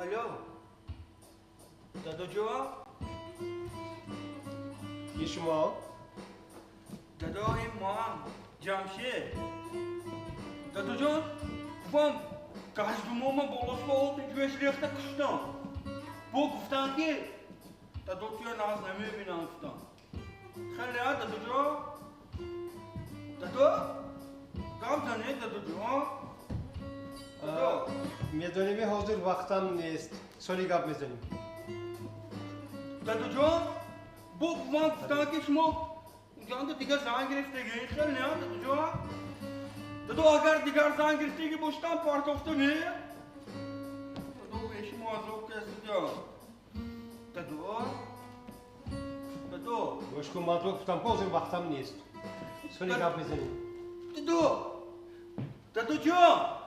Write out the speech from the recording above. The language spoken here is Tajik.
Алло. Дадоҷон? Ки шумо? Дадо, ин ман, Ҷамшед. Дадоҷон, бувам гаҷдумома болошба олти ҷӯяш рехта куштам. Бо гуфтанд, ки дадо туя нағз намебинам гуфтам. Хеле, а, дадоҷон? Дадо? Гап занед, дадоҷон. Дадо. Медонем, ҳозир вақтам нест. Соли гап мезанем. Дадоҷон, бо бувам гуфтанд, ки шумо унҷанда дигар зан гирифтагӣ. Хеле не, дадоҷон? Дадо, агар дигар зан гирифтагӣ бошдам, партофта не? Дадо, беши мо азоб кардидам. Дадо? Дадо? Гӯш кун, ман ту гуфтам, ки ҳозир вақтам нест. Соли гап мезанем. Дадо! Дадоҷон!